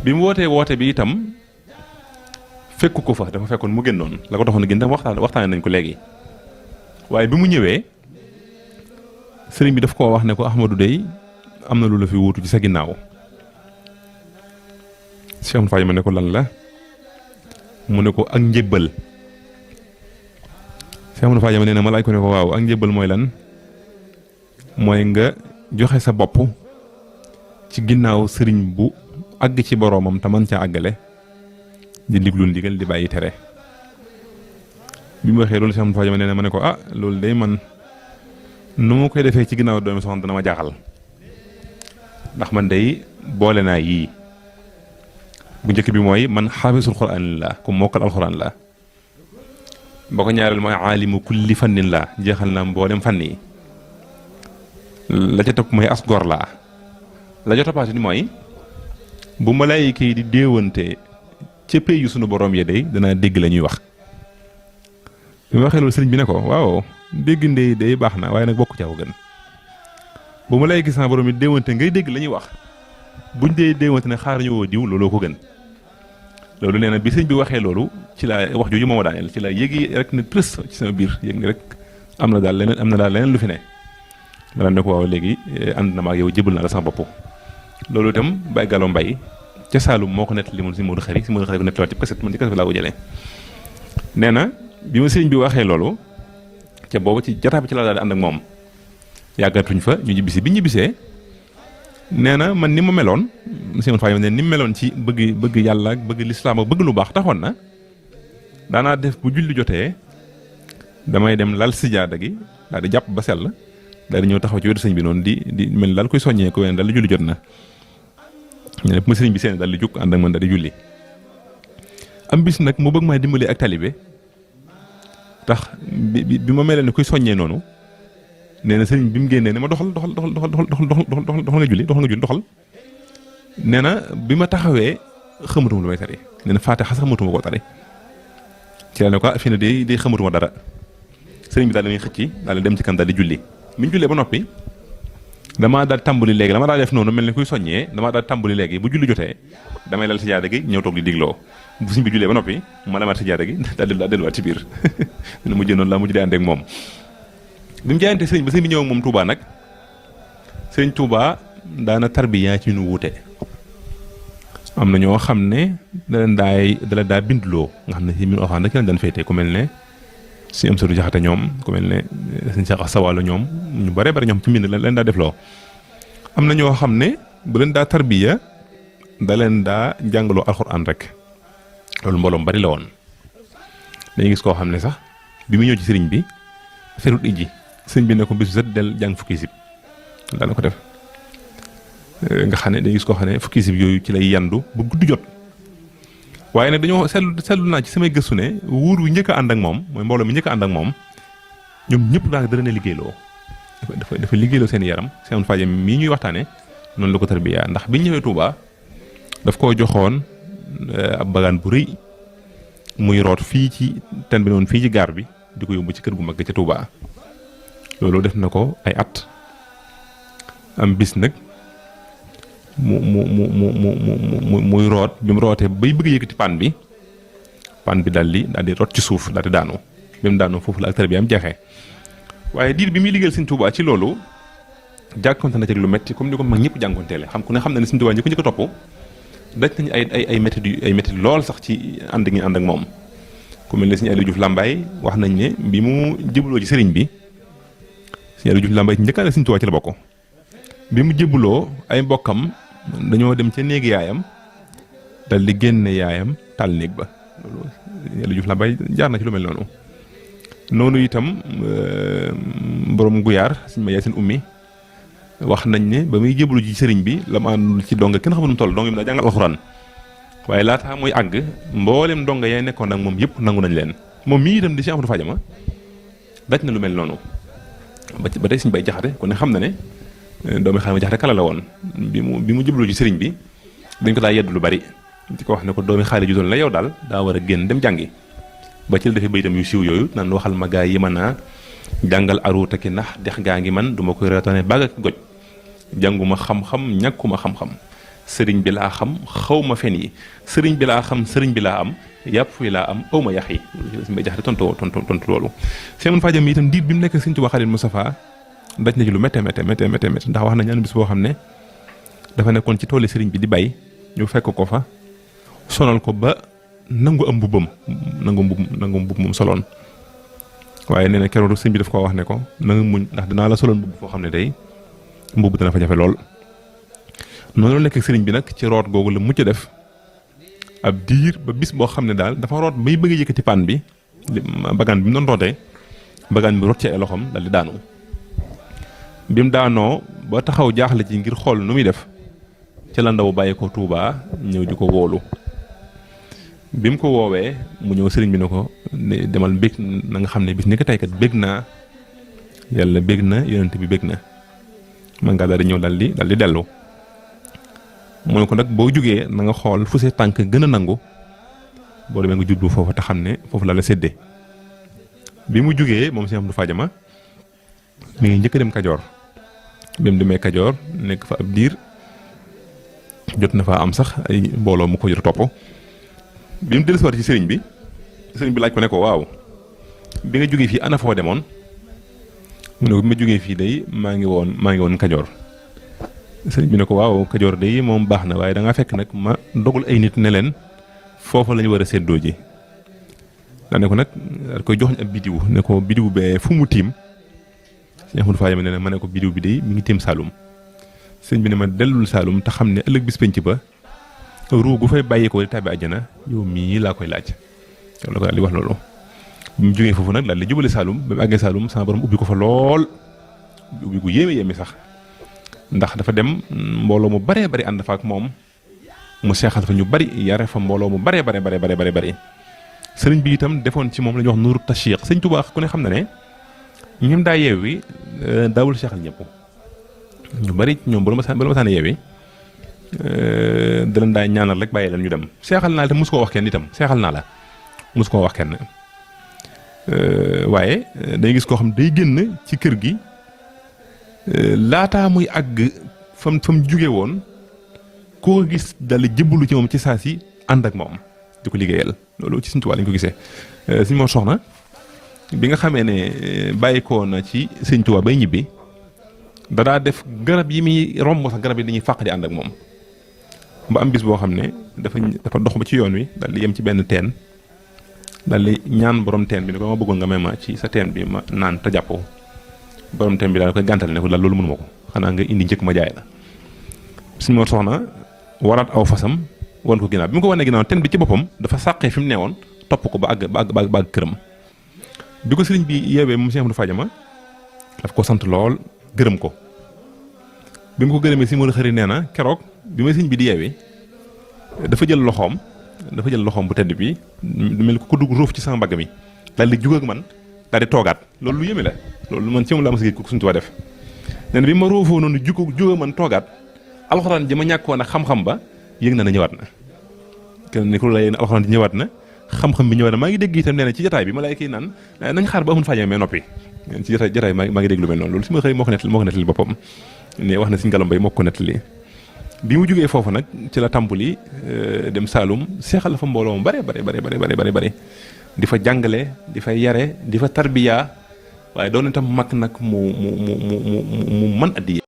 bi mu woote bi itam fekku ko fa dafa fekkoon mu génnoon la ko taxoon a génn dafa waxtaane nañ ko léegi waaye bi mu ñëwee sëriñ bi daf koo wax ne ko Ahmadou dey am na lu la fi wuutu ci sa ginnaaw Cheikh Faye ma ne ko lan la mu ne ko ak njébbal Cheikh Faye ma nee na ma laaj ko ne ko waaw ak njébbal mooy lan mooy nga joxe sa bopp ci ginnaaw sëriñ bu àgg ci boroomam te mën caa àggale di diglu ndigal di bàyyi tere bi mu waxee loolu Cheikh Faye ma nee na ma ne ko ah loolu day man nu ma koy defee ci ginnaaw doomi soxna dana ma jaaxal ndax man day boole naa yii bu njëkk bi mooy man xaafisul quraan la ku mokkal alxuraan la boo ko ñaareel mooy aalimu kulli fannin la jeexal naa mboolem fànn yi la ca topp mooy as gor laa la ca toppaati ni mooy bu malaayika yi di déewante ca pay yu sunu borom ya day danaa dégg la ñuy wax bi ma waxee loolu sëriñ bi ne ko waaw dégg ndey day baax na waaye nag bokk caaw gën bu malaayika sama borom yi déewante ngay dégg la ñuy wax buñ dee déewante ne xaar ñu woo diw looloo ko gën loolu nee na bi sëñ bi waxee loolu ci laa wax jooju moo ma daaneel ci laa yéegi rek ne trës ci sama biir yéeg ni rek am na daal leneen lu fi ne ma daan ne ko waaw léegi ànd na ma ak yow jébal naa la sama bopp loolu itam Baye Gallo Mbaye ca Saalum moo ko nettali moom si Modou Khari ko nettaliwaat ci kaset man ci kaset laa ko jëlee nee na bi ma sëñ bi waxee loolu ca boobu ci jataa bi ci laa daal di ànd ak moom yàggatuñ fa ñu ñibbisi bi ñibbisee nee na man ni ma meloon Sëñ Faye ne ni mu meloon ci bëgg yàlla ak bëgg lislaam ak bëgg lu baax taxoon na daanaa def bu julli jotee damay dem lal sijaada gi daal di jàpp ba sell daal di ñëw taxaw ci wetu sëñ bi noonu di mel ni daal koy soññee ko wen daal di julli jot na ñu ne bu ma sëriñ bi seen daal di jukk ànd ak man daal di julli am bis nag mu bëgg maa dimbali ak talibe tax bi ma melee ni koy soññee noonu nee na sëriñ bi mu génnee ne ma doxal nga julli doxal nee na bi ma taxawee xamatuma lu may tari nee na Faatiha sax xamatuma koo tari ci la ne ko fii ne day xamatuma dara sëriñ bi daal di xëcc daal di dem ci kan daal di julli bi ñu jullee ba noppi damaa daal tàmbali léegi dama daal def noonu mel ni kuy soññee damaa daal tàmbali léegi bu julli jotee damay lal sijaada gi ñëw toog di digloo bu sëriñ bi jullee ba noppi ma lamaat sijaada gi daal delluwaat ci biir ne mujjee noonu laa mujj di ànd ak moom bi mu jaayante sëriñ ba sëriñ bi ñëw ak moom Touba nag sëriñ Touba daana tarbiya ci ñu wuute am na ñoo xam ne da daa bindloo nga xam ne si mbiru alxuraan rek lañ daan féetee ku mel ne si am satu jaxate ñoom ku mel ne sëñ Cheikh Sawaalo ñoom ñu bare bare ñoom ci mbind leen daa defloo am na ñoo xam ne bu leen daa tarbiya da leen daa jàngaloo alxuraan rek loolu mbooloom bari la woon dañuy gis koo xam ne sax bi mu ñëw ci sëriñ bi ferut ijji sëriñ bi ne ko bisu set del jàng fukki sib daana ko def nga xam ne dañuy gis koo xam ne fukki sib yooyu ci lay yandu bu guddi jot waaye nag dañoo seetlu naa ci samay gëstu ne wuur wi njëkk a ànd ak moom mooy mbooloo mi njëkk a ànd ak moom ñoom ñëpp daal dara ne liggéeyloo dafa liggéeyloo seen yaram seen faje mii ñuy waxtaane noonu la ko tarbiya ndax biñ ñëwee Touba daf koo joxoon ab bagaan bu rëy muy root fii ci ten bi noonu fii ci gaar bi di ko yóbbu ci kër gu mag ca Touba loolu def na ko ay at am bis nag muy root bi mu rootee bay bëgg yëkkati pan bi daal di root ci suuf daal di daanu bi mu daanu foofu la ak tarbiya am jeexee waaye diir bi muy liggéeyal Sëñ Touba ci loolu jànkonte na ci lu metti comme ni ko mag ñëpp jànkonteele xam ku ne xam na ne Sëñ Touba ñi ko njëkk a topp daj nañu ay métti lool sax ci ànd gi ànd ak moom ku mel ne Sëñ Aliou Diouf Lambaye wax nañ ne bi mu jébbaloo ci sëriñ bi Sëñ Aliou Diouf Lambaye ci njëkkaane Sëñ Touba ci la bokk bi mu jébbaloo ay mbokkam dañoo dem ca néeg yaayam dal di génne yaayam taal néeg ba loolu Aliou Diouf Lambaye jaar na ci lu mel noonu itam borom guyaar suñu ma yaay seen ummi wax nañ ne ba muy jébbalu ci sëriñ bi la ma àndul ci donga kenn xamul nu mu toll donga mi daa jàngal alxuraan waaye laataa muy àgg mboolem donga yaay nekkoon ak moom yëpp nangu nañ leen moom mii itam di Cheikh Amadou Fadiama daj na lu mel noonu ba tey suñu bay jaxate ku ne xam na ne doomi xaar ma jaxate kala la woon bi mu jébbalu ci sëriñ bi dañ ko daa yedd lu bari di ko wax ne ko doomi xaar ju doon la yow daal daa war a génn dem jàngi ba ci la defee bayitam yu siiw yooyu naan waxal ma gaa yi mën a jàngal aruuta ki ndax dex gaa ngi man du ma koy reetaane bàgg ak goj jànguma xam-xam ñàkkuma xam-xam sëriñ bi laa xam xawma fen yi sëriñ bi laa xam sëriñ bi laa am yàpp wi laa am awma yax yi si may jaxate tontu loolu Cheikh Moustapha Diama itam diir bi mu nekk Sëriñ Tuubaa Xaadimu Mustafaa daj na ci lu métte ndax wax nañu bis boo xam ne dafa nekkoon ci tooli sëriñ bi di bay ñu fekk ko fa sonal ko ba nangu am mbubbam nangu mbubb moom soloon waaye nee na keroog sëriñ bi daf koo wax ne ko na nga muñ ndax dinaa la soloon mbubb foo xam ne day mbubb dana fa jafe lool noonu la nekk sëriñ bi nag ci root googu la mucc def ab diir ba bis boo xam ne daal dafa root bay bëgg a yëkkati paan bi bagaan bi mu doon rootee bagaan bi root ci ay loxoom dal di daanu bi mu daanoo ba taxaw jaaxle ci ngir xool nu muy def ci la ndaw bàyyi ko Tuubaa ñëw di ko wóolu bi mu ko woowee mu ñëw sëriñ bi ne ko demal bég na nga xam ne bis ni ko tey kat bég naa yàlla bég na yonent bi bég na man ngaa daal di ñëw dal di dellu mu ne ko nag boo jugee na nga xool fu see tànk gën a nangu boo demee nga jublu foofu te xam ne foofu la la séddee bi mu jugee moom Cheikh Amadou Fadiama mi ngi njëkk a dem Kajoor bi mu demee Kajoor nekk fa ab diir jot na fa am sax ay mbooloo mu ko jot a topp bi mu dellusiwaat ci sëriñ bi laaj ko ne ko waaw bi nga jugee fii ana foo demoon mu ne ko bi ma jugee fii day maa ngi woon Kajoor sëriñ bi ne ko waaw Kajoor day moom baax na waaye da ngaa fekk nag ma dogal ay nit ne leen foofa la ñu war a séddoo ji daa ne ko nag da koy joxoñ ab bidiw ne ko bidiw bee fu mu tiim Sëriñ Ahmadou Fadiama ne ma ne ko bidiw bi day mi ngi tiim Saalum sëriñ bi ne ma dellul Saalum te xam ne ëllëg bis penc ba ruu gu fay bàyyi ko di tàbbi àjjana yow mii laa koy laaj loolu la ko daal di wax loolu bi mu jógee foofu nag daal di jubale Saalum ba mu àggee Saalum sama borom ubbi ko fa lool ubbi gu yéeme sax ndax dafa dem mbooloo mu baree bari ànd fa ak moom mu seexal fa ñu bari yare fa mbooloo mu baree bari sëriñ bi itam defoon ci moom la ñuy wax nuuru tashiq sëñ Tuubaa ku ne xam na ne ñoom daa yeewi daawul seexal ñëpp ñu bari ñoom ba la ma saan yeewi da leen daa ñaanal rek bàyyi leen ñu dem seexal naa la te mosu koo wax kenn itam seexal naa la mosu koo wax kenn waaye day gis koo xam day génn ci kër gi laataa muy àgg fam jóge woon koo gis dal jëbbalu ci moom ci saa si ànd ak moom di ko liggéeyal loolu ci Sëriñ Tuubaa lañ ko gisee Sëriñ Mor Soxna bi nga xamee ne bàyyikoo na ci Sëriñ Tuubaa bay ñibbi dadaa def garab yi muy romb sax garab yi dañuy fàq di ànd ak moom ba am bis boo xam ne dafa dox ba ci yoon wi dal di yem ci benn teen dal di ñaan borom teen bi ne ko ma bëggoon nga may ma ci sa teen bi ma naan te jàppoo borom teen bi daal koy gàntal ne ko daal loolu mënuma ko xanaa nga indi njëkk ma jaay la Sëriñ Mor Soxna waraat aw fasam wan ko ginnaaw bi mu ko wanee ginnaaw teen bi ci boppam dafa sàqee fi mu nee woon topp ko ba àgg këram bi ko sëriñ bi yeewee moom Cheikh Amadou Fadiama daf ko sant lool gërëm ko bi mu ko gërëmee si Modou Khari nee na keroog bi ma sëriñ bi di yeewee dafa jël loxoom bu tedd bi du mel ko dugg ruuf ci sama mbagg mi daal di jug ak man daal di toogaat loolu lu yéeme la loolu man ci moom laa ma ko Sëriñ Tuubaa def nee na bi ma roofoo noonu jug ak man toogaat alxuraan ji ma ñàkkoon ak xam-xam ba yëg na ñëwaat na kenn ni ko la yéen alxuraan ji ñëwaat na xam-xam bi ñëwaat na maa ngi dégg itam nee na ci jotaay bi ma lay kii naan nañ xaar ba amul Fadiama mais noppi ci jotaay maa ngi dégg lu mel noonu loolu si ma xëy moo ko nettali boppam ne wax na Sëriñ Gallo Mbay moo ko nettali bi mu jógee foofu nag ci la tàmbuli dem Saalum seexal fa mbooloo mu bare di fa jàngale di fa yare di fa tarbiya waaye doon itam mag nag mu mën addiya